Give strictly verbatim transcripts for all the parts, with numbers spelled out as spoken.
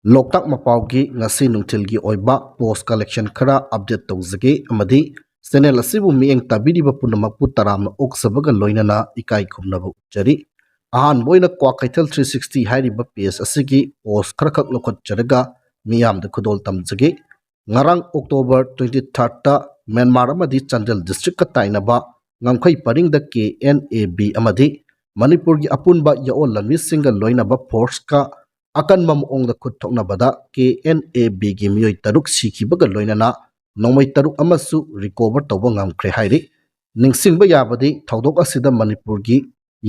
ꯂꯣꯛꯇꯥꯛ ꯃꯄꯥꯎꯒꯤ ꯉꯁꯤ ꯅꯨꯡꯊꯤꯜꯒꯤ ꯑꯣꯏꯕ post collection ꯈꯔ update ꯇꯧꯖꯒꯦ ꯑꯃꯗꯤ channel ꯑꯁꯤꯕꯨ ꯃꯤꯠꯌꯦꯡ ꯇꯥꯕꯤꯔꯤꯕ ꯄꯨꯝꯅꯃꯛꯄꯨ ꯇꯔꯥꯝꯅ ꯑꯣꯛꯆꯕꯒ ꯂꯣꯏꯅꯅ ꯏꯀꯥꯏ ꯈꯨꯝꯅꯕ ꯎꯠꯆꯔꯤ꯫ ꯑꯍꯥꯟꯕ ꯑꯣꯏꯅ ꯀ꯭ꯋꯥꯀꯩꯊꯦꯜ three sixty ꯍꯥꯏꯔꯤꯕ page ꯑꯁꯤꯒꯤ post ꯈꯔꯈꯛ ꯂꯧꯈꯠꯆꯔꯒ ꯃꯤꯌꯥꯝꯗ ꯈꯨꯗꯣꯜ ꯇꯝꯖꯒꯦ꯫ ꯉꯔꯥꯡ October twenty thirdꯇ ꯃ꯭ꯌꯥꯟꯃꯥꯔ ꯑꯃꯗꯤ ꯆꯥꯟꯗꯦꯜ districtꯀ ꯇꯥꯏꯅꯕ ꯉꯝꯈꯩ ꯄꯔꯤꯡꯗ K N A B ꯑꯃꯗꯤ ꯃꯅꯤꯄꯨꯔꯒꯤ ꯑꯄꯨꯟꯕ ꯌꯥꯑꯣꯟ ꯂꯥꯟꯃꯤꯁꯤꯡꯒ ꯂꯣꯏꯅꯕ forceꯀ ꯑꯀꯟꯕ ꯃꯑꯣꯡꯗ ꯈꯨꯠ ꯊꯣꯛꯅꯕꯗ K N A Bꯒꯤ ꯃꯤꯑꯣꯏ ꯇꯔꯨꯛ ꯁꯤꯈꯤꯕꯒ ꯂꯣꯏꯅꯅ ꯅꯣꯡꯃꯩ ꯇꯔꯨꯛ ꯑꯃꯁꯨ recover ꯇꯧꯕ ꯉꯝꯈ꯭ꯔꯦ ꯍꯥꯏꯔꯤ꯫ ꯅꯤꯡꯁꯤꯡꯕ ꯌꯥꯕꯗꯤ ꯊꯧꯗꯣꯛ ꯑꯁꯤꯗ ꯃꯅꯤꯄꯨꯔꯒꯤ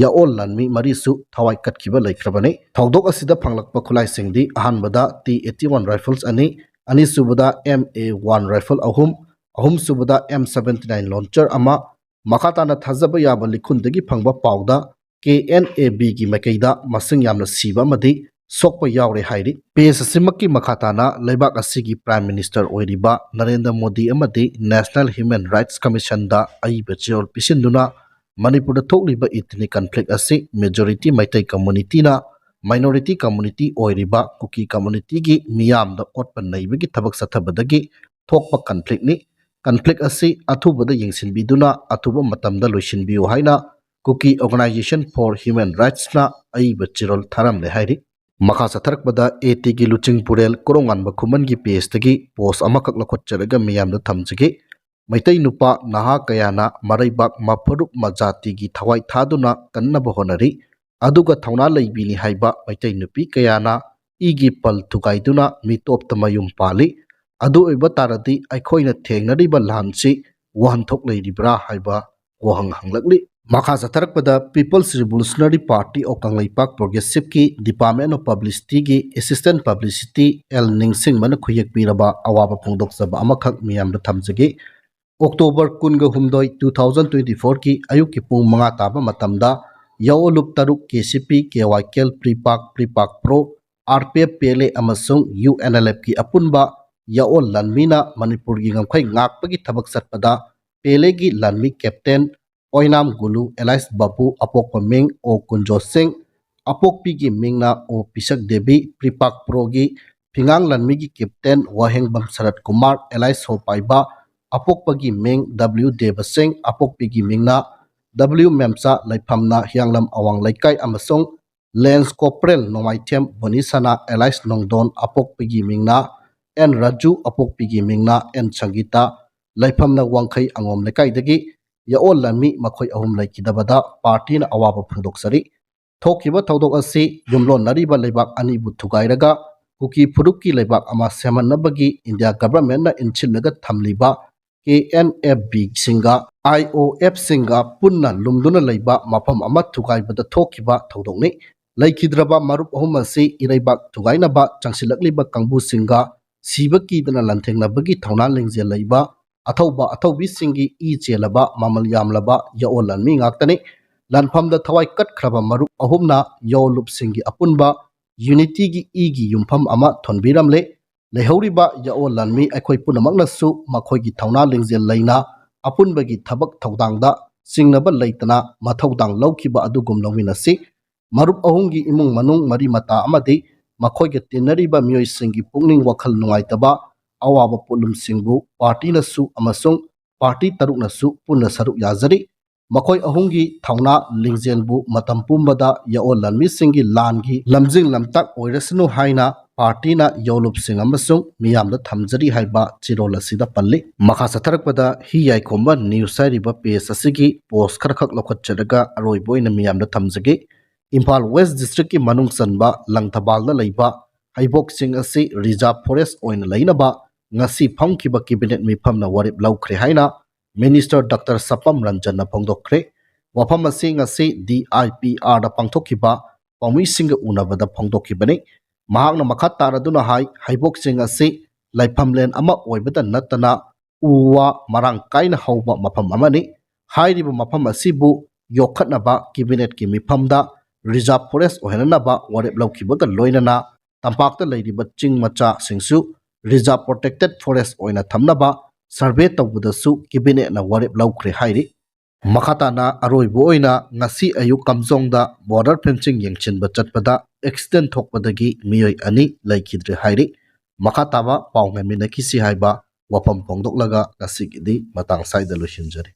ꯌꯥꯑꯣꯟ ꯂꯥꯟꯃꯤ ꯃꯔꯤꯁꯨ ꯊꯋꯥꯏ ꯀꯠꯈꯤꯕ ꯂꯩꯈ꯭ꯔꯕꯅꯤ꯫ ꯊꯧꯗꯣꯛ ꯑꯁꯤꯗ ꯐꯪꯂꯛꯄ ꯈꯨꯠꯂꯥꯏꯁꯤꯡꯗꯤ ꯑꯍꯥꯟꯕꯗ T eighty one rifles ꯑꯅꯤ, ꯑꯅꯤꯁꯨꯕꯗ M A one rifle ꯑꯍꯨꯝ, ꯑꯍꯨꯝꯁꯨꯕꯗ M seventy nine launcher ꯑꯃ, ꯃꯈꯥ ꯇꯥꯅ ꯊꯥꯖꯕ ꯌꯥꯕ ꯂꯤꯈꯨꯟꯗꯒꯤ ꯐꯪꯕ ꯄꯥꯎꯗ K N A Bꯒꯤ ꯃꯥꯏꯀꯩꯗ ꯃꯁꯤꯡ ꯌꯥꯝꯅ ꯁꯤꯕ ꯑꯃꯗꯤ ꯁꯣꯛꯄ ꯌꯥꯎꯔꯦ ꯍꯥꯏꯔꯤ꯫ Page ꯑꯁꯤꯃꯛꯀꯤ ꯃꯈꯥ ꯇꯥꯅ ꯂꯩꯕꯥꯛ ꯑꯁꯤꯒꯤ Prime Minister ꯑꯣꯏꯔꯤꯕ ꯅꯔꯦꯟꯗ꯭ꯔ ꯃꯣꯗꯤ ꯑꯃꯗꯤ National Human Rights Commissionꯗ ꯑꯏꯕ ꯆꯦꯔꯣꯜ ꯄꯤꯁꯤꯟꯗꯨꯅ ꯃꯅꯤꯄꯨꯔꯗ ꯊꯣꯛꯂꯤꯕ ethnic conflict ꯑꯁꯤ majority ꯃꯩꯇꯩ communityꯅ minority community ꯑꯣꯏꯔꯤꯕ ꯀꯨꯀꯤ communityꯒꯤ ꯃꯤꯌꯥꯝꯗ ꯑꯣꯠꯄ ꯅꯩꯕꯒꯤ ꯊꯕꯛ ꯆꯠꯊꯕꯗꯒꯤ ꯊꯣꯛꯄ conflictꯅꯤ꯫ Conflict ꯑꯁꯤ ꯑꯊꯨꯕꯗ ꯌꯦꯡꯁꯤꯟꯕꯤꯗꯨꯅ ꯑꯊꯨꯕ ꯃꯇꯝꯗ ꯂꯣꯏꯁꯤꯟꯕꯤꯌꯨ ꯍꯥꯏꯅ Kuki Organisation for Human Rightsꯅ ꯑꯏꯕ ꯆꯦꯔꯣꯜ ꯊꯥꯔꯝꯂꯦ ꯍꯥꯏꯔꯤ꯫ ꯃꯈꯥ ꯆꯠꯊꯔꯛꯄꯗ ATꯒꯤ ꯂꯨꯆꯤꯡꯄꯨꯔꯦꯜ ꯀꯣꯔꯧꯉꯥꯟꯕ ꯈꯨꯃꯟꯒꯤ pageꯇꯒꯤ post ꯑꯃꯈꯛ ꯂꯧꯈꯠꯆꯔꯒ ꯃꯤꯌꯥꯝꯗ ꯊꯝꯖꯒꯦ꯫ ꯃꯩꯇꯩ ꯅꯨꯄꯥ ꯅꯍꯥ ꯀꯌꯥꯅ ꯃꯔꯩꯕꯥꯛ ꯃꯐꯨꯔꯨꯞ ꯃꯖꯥꯇꯤꯒꯤ ꯊꯋꯥꯏ ꯊꯥꯗꯨꯅ ꯀꯟꯅꯕ ꯍꯣꯠꯅꯔꯤ꯫ ꯑꯗꯨꯒ ꯊꯧꯅꯥ ꯂꯩꯕꯤꯅꯤ ꯍꯥꯏꯕ ꯃꯩꯇꯩ ꯅꯨꯄꯤ ꯀꯌꯥꯅ ꯏꯒꯤ ꯄꯜ ꯊꯨꯒꯥꯏꯗꯨꯅ ꯃꯤꯇꯣꯞꯇ ꯃꯌꯨꯝ ꯄꯥꯜꯂꯤ꯫ ꯑꯗꯨ ꯑꯣꯏꯕ ꯇꯥꯔꯗꯤ ꯑꯩꯈꯣꯏꯅ ꯊꯦꯡꯅꯔꯤꯕ ꯂꯥꯟꯁꯤ ꯋꯥꯍꯟꯊꯣꯛ ꯂꯩꯔꯤꯕ꯭ꯔꯥ ꯍꯥꯏꯕ ꯋꯥꯍꯪ ꯍꯪꯂꯛꯂꯤ꯫ ꯃꯈꯥ ꯆꯠꯊꯔꯛꯄꯗ People's Revolutionary Party of Kangleipak Progressiveꯀꯤ Department of Publicityꯒꯤ Assistant Publicity L ꯅꯤꯡꯁꯤꯡꯕꯅ ꯈꯨꯌꯦꯛꯄꯤꯔꯕ ꯑꯋꯥꯕ ꯐꯣꯡꯗꯣꯛꯆꯕ ꯑꯃꯈꯛ ꯃꯤꯌꯥꯝꯗ ꯊꯝꯖꯒꯦ꯫ October ꯀꯨꯟꯒ ꯍꯨꯝꯗꯣꯏ, two thousand twenty fourꯒꯤ ꯑꯌꯨꯛꯀꯤ ꯄꯨꯡ ꯃꯉꯥ ꯇꯥꯕ ꯃꯇꯝꯗ ꯌꯥꯑꯣꯂꯨꯞ ꯇꯔꯨꯛ KCP, KYKL, PREPAK, PREPAK Pro, RPF, PLA ꯑꯃꯁꯨꯡ UNLFꯀꯤ ꯑꯄꯨꯟꯕ ꯌꯥꯑꯣꯟ ꯂꯥꯟꯃꯤꯅ ꯃꯅꯤꯄꯨꯔꯒꯤ ꯉꯝꯈꯩ ꯉꯥꯛꯄꯒꯤ ꯊꯕꯛ ꯆꯠꯄꯗ PLAꯒꯤ ꯂꯥꯟꯃꯤ captain ꯑꯣꯏꯅꯥꯝ ꯒꯨꯂꯨ, alias ꯕꯥꯕꯨ, ꯑꯄꯣꯛꯄ ꯃꯤꯡ ꯑꯣ ꯀꯨꯟꯖꯣ ꯁꯤꯡ, ꯑꯄꯣꯛꯄꯤꯒꯤ ꯃꯤꯡꯅ ꯑꯣ ꯄꯤꯁꯛ ꯗꯦꯕꯤ, ꯄ꯭ꯔꯤꯄꯥꯛ ꯄ꯭ꯔꯣꯒꯤ ꯐꯤꯉꯥꯡ ꯂꯥꯟꯃꯤꯒꯤ ꯀꯦꯞꯇꯦꯟ ꯋꯥꯍꯦꯡꯕꯝ ꯁꯔꯠ ꯀꯨꯃꯥꯔ, ꯑꯦꯂꯥꯏꯁ ꯁꯣꯄꯥꯏꯕ, ꯑꯄꯣꯛꯄꯒꯤ ꯃꯤꯡ ꯗꯕ꯭ꯂꯤꯎ ꯗꯦꯕꯁꯤꯡ, ꯑꯄꯣꯛꯄꯤꯒꯤ ꯃꯤꯡꯅ ꯗꯕ꯭ꯂꯤꯎ ꯃꯦꯝꯆꯥ, ꯂꯩꯐꯝꯅ ꯍꯤꯌꯥꯡꯂꯝ ꯑꯋꯥꯡ ꯂꯩꯀꯥꯏ ꯑꯃꯁꯨꯡ ꯂꯦꯟꯁ ꯀꯣꯄ꯭ꯔꯦꯜ ꯅꯣꯡꯃꯥꯏꯊꯦꯝ ꯕꯣꯅꯤꯁꯅꯥ, ꯑꯦꯂꯥꯏꯁ ꯅꯣꯡꯗꯣꯟ, ꯑꯄꯣꯛꯄꯒꯤ ꯃꯤꯡꯅ ꯑꯦꯟ ꯔꯥꯖꯨ, ꯑꯄꯣꯛꯄꯤꯒꯤ ꯃꯤꯡꯅ ꯑꯦꯟ ꯁꯪꯒꯤꯇꯥ, ꯂꯩꯐꯝꯅ ꯋꯥꯡꯈꯩ ꯑꯉꯣꯝ ꯂꯩꯀꯥꯏꯗꯒꯤ ꯌꯥꯑꯣꯟ ꯂꯥꯟꯃꯤ ꯃꯈꯣꯏ ꯑꯍꯨꯝ ꯂꯩꯈꯤꯗꯕꯗ ꯄꯥꯔꯇꯤꯅ ꯑꯋꯥꯕ ꯐꯣꯡꯗꯣꯛꯆꯔꯤ꯫ ꯊꯣꯛꯈꯤꯕ ꯊꯧꯗꯣꯛ ꯑꯁꯤ ꯌꯨꯝꯂꯣꯟꯅꯔꯤꯕ ꯂꯩꯕꯥꯛ ꯑꯅꯤꯕꯨ ꯊꯨꯒꯥꯏꯔꯒ ꯀꯨꯀꯤ ꯐꯨꯔꯨꯞꯀꯤ ꯂꯩꯕꯥꯛ ꯑꯃ ꯁꯦꯝꯍꯟꯅꯕꯒꯤ ꯏꯟꯗꯤꯌꯥ ꯒꯚꯔꯟꯃꯦꯟꯠꯅ ꯏꯟꯁꯤꯜꯂꯒ ꯊꯝꯂꯤꯕ ꯀꯦ ꯑꯦꯟ ꯑꯦꯐ ꯕꯤꯁꯤꯡꯒ ꯑꯥꯏ ꯑꯣ ꯑꯦꯐꯁꯤꯡꯒ ꯄꯨꯟꯅ ꯂꯨꯝꯗꯨꯅ ꯂꯩꯕ ꯃꯐꯝ ꯑꯃ ꯊꯨꯒꯥꯏꯕꯗ ꯊꯣꯛꯈꯤꯕ ꯊꯧꯗꯣꯛꯅꯤ꯫ ꯂꯩꯈꯤꯗ꯭ꯔꯕ ꯃꯔꯨꯞ ꯑꯍꯨꯝ ꯑꯁꯤ ꯏꯔꯩꯕꯥꯛ ꯊꯨꯒꯥꯏꯅꯕ ꯆꯪꯁꯤꯜꯂꯛꯂꯤꯕ ꯀꯥꯡꯕꯨꯁꯤꯡꯒ ꯁꯤꯕ ꯀꯤꯗꯅ ꯂꯥꯟꯊꯦꯡꯅꯕꯒꯤ ꯊꯧꯅꯥ ꯂꯤꯡꯖꯦꯜ ꯂꯩꯕ ꯑꯊꯧꯕ ꯑꯊꯧꯕꯤꯁꯤꯡꯒꯤ ꯏ ꯆꯦꯜꯂꯕ ꯃꯃꯜ ꯌꯥꯝꯂꯕ ꯌꯥꯑꯣꯟ ꯂꯥꯟꯃꯤ ꯉꯥꯛꯇꯅꯤ꯫ ꯂꯥꯟꯐꯝꯗ ꯊꯋꯥꯏ ꯀꯠꯈ꯭ꯔꯕ ꯃꯔꯨꯞ ꯑꯍꯨꯝꯅ ꯌꯥꯑꯣꯟꯂꯨꯞꯁꯤꯡꯒꯤ ꯑꯄꯨꯟꯕ ꯌꯨꯅꯤꯇꯤꯒꯤ ꯏꯒꯤ ꯌꯨꯝꯐꯝ ꯑꯃ ꯊꯣꯟꯕꯤꯔꯝꯂꯦ꯫ ꯂꯩꯍꯧꯔꯤꯕ ꯌꯥꯑꯣꯟ ꯂꯥꯟꯃꯤ ꯑꯩꯈꯣꯏ ꯄꯨꯝꯅꯃꯛꯅꯁꯨ ꯃꯈꯣꯏꯒꯤ ꯊꯧꯅꯥ ꯂꯤꯡꯖꯦꯜ ꯂꯩꯅ ꯑꯄꯨꯟꯕꯒꯤ ꯊꯕꯛ ꯊꯧꯗꯥꯡꯗ ꯆꯤꯡꯅꯕ ꯂꯩꯇꯅ ꯃꯊꯧꯗꯥꯡ ꯂꯧꯈꯤꯕ ꯑꯗꯨꯒꯨꯝ ꯂꯧꯃꯤꯟꯅꯁꯤ꯫ ꯃꯔꯨꯞ ꯑꯍꯨꯝꯒꯤ ꯏꯃꯨꯡ ꯃꯅꯨꯡ, ꯃꯔꯤ ꯃꯇꯥ ꯑꯃꯗꯤ ꯃꯈꯣꯏꯒ ꯇꯤꯟꯅꯔꯤꯕ ꯃꯤꯑꯣꯏꯁꯤꯡꯒꯤ ꯄꯨꯛꯅꯤꯡ ꯋꯥꯈꯜ ꯅꯨꯡꯉꯥꯏꯇꯕ, ꯑꯋꯥꯕ ꯄꯣꯠꯂꯨꯝꯁꯤꯡꯕꯨ ꯄꯥꯔꯇꯤꯅꯁꯨ ꯑꯃꯁꯨꯡ ꯄꯥꯔꯇꯤ ꯇꯔꯨꯛꯅꯁꯨ ꯄꯨꯟꯅ ꯁꯔꯨꯛ ꯌꯥꯖꯔꯤ꯫ ꯃꯈꯣꯏ ꯑꯍꯨꯝꯒꯤ ꯊꯧꯅꯥ ꯂꯤꯡꯖꯦꯜꯕꯨ ꯃꯇꯝ ꯄꯨꯝꯕꯗ ꯌꯥꯑꯣꯟ ꯂꯥꯟꯃꯤꯁꯤꯡꯒꯤ ꯂꯥꯟꯒꯤ ꯂꯝꯖꯤꯡ ꯂꯝꯇꯥꯛ ꯑꯣꯏꯔꯁꯅꯨ ꯍꯥꯏꯅ ꯄꯥꯔꯇꯤꯅ ꯌꯥꯑꯣꯟꯂꯨꯞꯁꯤꯡ ꯑꯃꯁꯨꯡ ꯃꯤꯌꯥꯝꯗ ꯊꯝꯖꯔꯤ ꯍꯥꯏꯕ ꯆꯦꯔꯣꯜ ꯑꯁꯤꯗ ꯄꯜꯂꯤ꯫ ꯃꯈꯥ ꯆꯠꯊꯔꯛꯄꯗ ꯍꯤ ꯌꯥꯏꯈꯣꯝꯕ ꯅ꯭ꯌꯨꯁ ꯍꯥꯏꯔꯤꯕ ꯄꯦꯖ ꯑꯁꯤꯒꯤ ꯄꯣꯁ ꯈꯔꯈꯛ ꯂꯧꯈꯠꯆꯔꯒ ꯑꯔꯣꯏꯕ ꯑꯣꯏꯅ ꯃꯤꯌꯥꯝꯗ ꯊꯝꯖꯒꯦ꯫ ꯏꯝꯐꯥꯜ ꯋꯦꯁ ꯗꯤꯁꯇ꯭ꯔꯤꯛꯀꯤ ꯃꯅꯨꯡ ꯆꯟꯕ ꯂꯪꯊꯕꯥꯜꯗ ꯂꯩꯕ ꯍꯩꯕꯣꯛ ꯆꯤꯡ ꯑꯁꯤ ꯔꯤꯖꯥꯔꯚ ꯐꯣꯔꯦꯁ ꯑꯣꯏꯅ ꯂꯩꯅꯕ ꯉꯁꯤ ꯐꯝꯈꯤꯕ ꯀꯦꯕꯤꯅꯦꯠ ꯃꯤꯐꯝꯅ ꯋꯥꯔꯦꯞ ꯂꯧꯈ꯭ꯔꯦ ꯍꯥꯏꯅ ꯃꯤꯅꯤꯁꯇꯔ ꯗꯥꯛꯇꯔ ꯁꯄꯝ ꯔꯟꯖꯟꯅ ꯐꯣꯡꯗꯣꯛꯈ꯭ꯔꯦ꯫ ꯋꯥꯐꯝ ꯑꯁꯤ ꯉꯁꯤ ꯗꯤ ꯑꯥꯏ ꯄꯤ ꯑꯥꯔꯗ ꯄꯥꯡꯊꯣꯛꯈꯤꯕ ꯄꯥꯎꯃꯤꯁꯤꯡꯒ ꯎꯅꯕꯗ ꯐꯣꯡꯗꯣꯛꯈꯤꯕꯅꯤ꯫ ꯃꯍꯥꯛꯅ ꯃꯈꯥ ꯇꯥꯔꯗꯨꯅ ꯍꯥꯏ, ꯍꯩꯕꯣꯛ ꯆꯤꯡ ꯑꯁꯤ ꯂꯩꯐꯝꯂꯦꯟ ꯑꯃ ꯑꯣꯏꯕꯗ ꯅꯠꯇꯅ ꯎ ꯋꯥ ꯃꯔꯥꯡ ꯀꯥꯏꯅ ꯍꯧꯕ ꯃꯐꯝ ꯑꯃꯅꯤ꯫ ꯍꯥꯏꯔꯤꯕ ꯃꯐꯝ ꯑꯁꯤꯕꯨ ꯌꯣꯛꯈꯠꯅꯕ ꯀꯦꯕꯤꯅꯦꯠꯀꯤ ꯃꯤꯐꯝꯗ ꯔꯤꯖꯥꯔꯚ ꯐꯣꯔꯦꯁ ꯑꯣꯏꯍꯟꯅꯅꯕ ꯋꯥꯔꯦꯞ ꯂꯧꯈꯤꯕꯒ ꯂꯣꯏꯅꯅ ꯇꯝꯄꯥꯛꯇ ꯂꯩꯔꯤꯕ ꯆꯤꯡ ꯃꯆꯥꯁꯤꯡꯁꯨ ꯔꯤꯖꯥꯔꯚ ꯄ꯭ꯔꯣꯇꯦꯛꯇꯦꯠ ꯐꯣꯔꯦꯁ ꯑꯣꯏꯅ ꯊꯝꯅꯕ ꯁꯔꯚꯦ ꯇꯧꯕꯗꯁꯨ ꯀꯦꯕꯤꯅꯦꯠꯅ ꯋꯥꯔꯦꯞ ꯂꯧꯈ꯭ꯔꯦ ꯍꯥꯏꯔꯤ꯫ ꯃꯈꯥ ꯇꯥꯅ ꯑꯔꯣꯏꯕ ꯑꯣꯏꯅ ꯉꯁꯤ ꯑꯌꯨꯛ ꯀꯝꯖꯣꯡꯗ border fencing ꯌꯦꯡꯁꯤꯟꯕ ꯆꯠꯄꯗ accident ꯊꯣꯛꯄꯗꯒꯤ ꯃꯤꯑꯣꯏ ꯑꯅꯤ ꯂꯩꯈꯤꯗ꯭ꯔꯦ ꯍꯥꯏꯔꯤ꯫ ꯃꯈꯥ ꯇꯥꯕ ꯄꯥꯎ ꯉꯥꯏꯃꯤꯟꯅꯈꯤꯁꯤ ꯍꯥꯏꯕ ꯋꯥꯐꯝ ꯐꯣꯡꯗꯣꯛꯂꯒ ꯉꯁꯤꯒꯤꯗꯤ ꯃꯇꯥꯡ ꯁ꯭ꯋꯥꯏꯗ ꯂꯣꯏꯁꯤꯟꯖꯔꯤ꯫